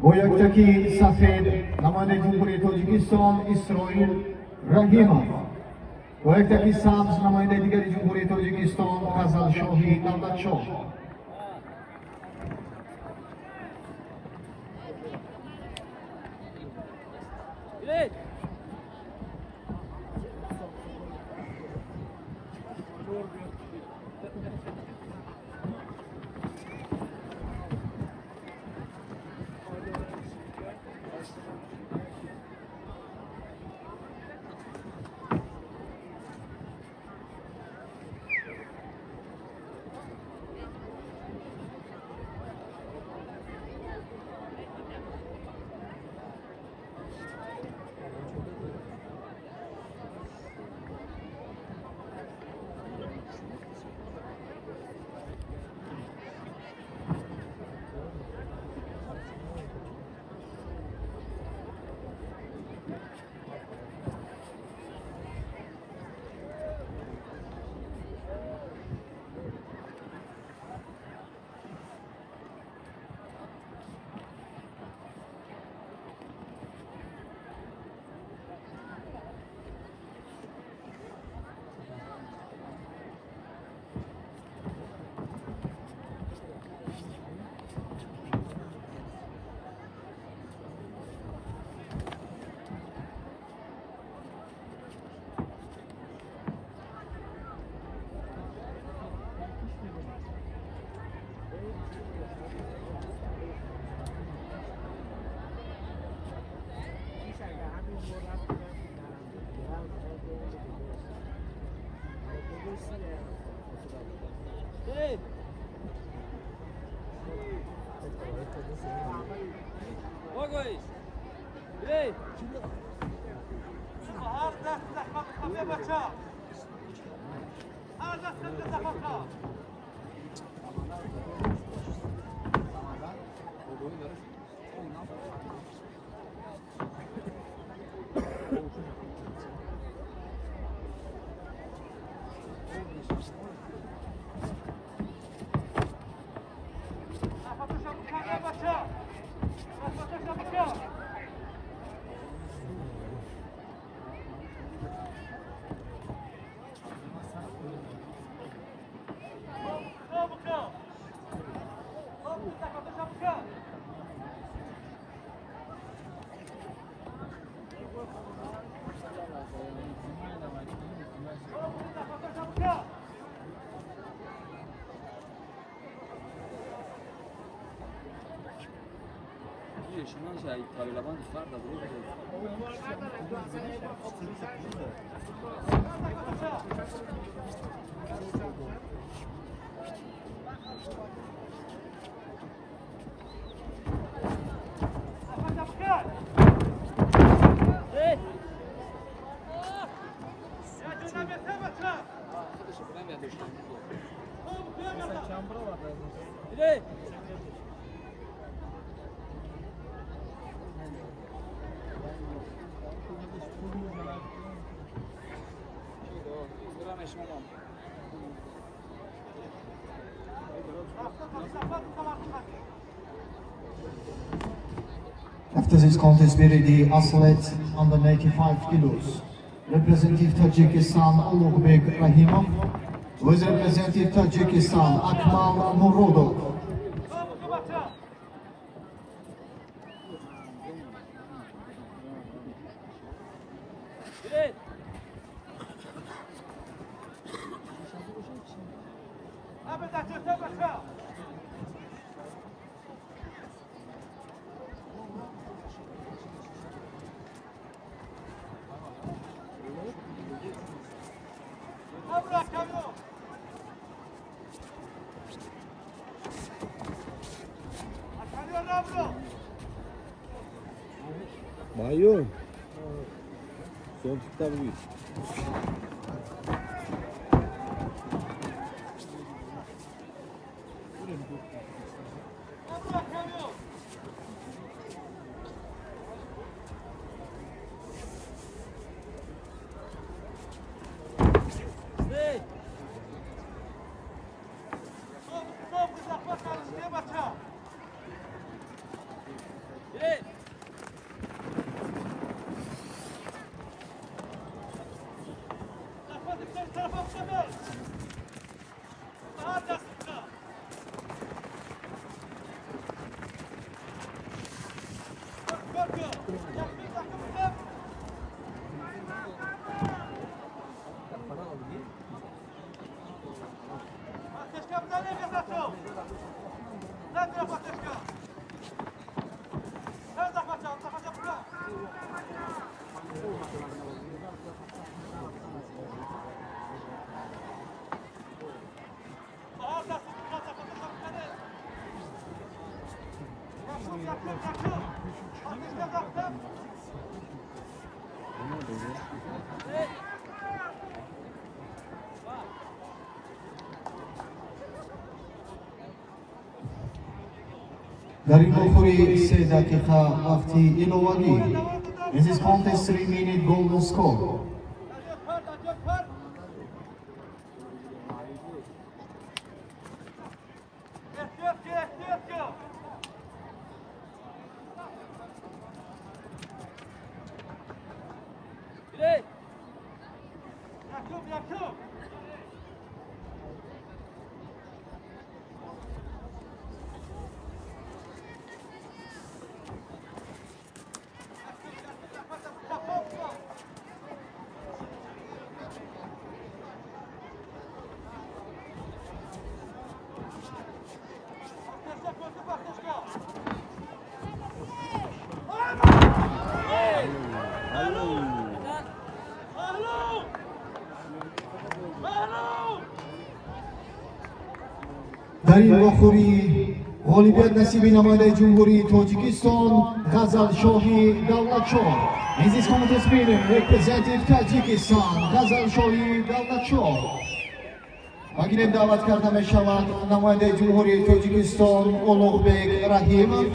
Бо яктаки сафед намояндаи Ҷумҳурии Тоҷикистон Исроил Раҳимов, бо яктаки сабз намояндаи дигари Ҷумҳурии Тоҷикистон Ғазалшоҳи Давлатшоҳ. After this contest, be ready athlete under 95 kilos. Representative Tajikistan Ulugbek Rahimov with representative Tajikistan Akmal Murodov. Bayo. Son tipler bugün. Дар ин вохӯрӣ 3 дақиқа вақти иловагӣ. In this contest, 3 minute golden score. Дар ин вохӯрӣ ғолибият насиби намояндаи Ҷумҳурии Тоҷикистон Ғазалшоҳи Давлатшоҳ. In this contest, winner, representative Tajikistan, Ғазалшоҳи Давлатшоҳ. Ба гирем даъват карда мешавад намояндаи Ҷумҳурии Тоҷикистон Улуғбек Раҳимов.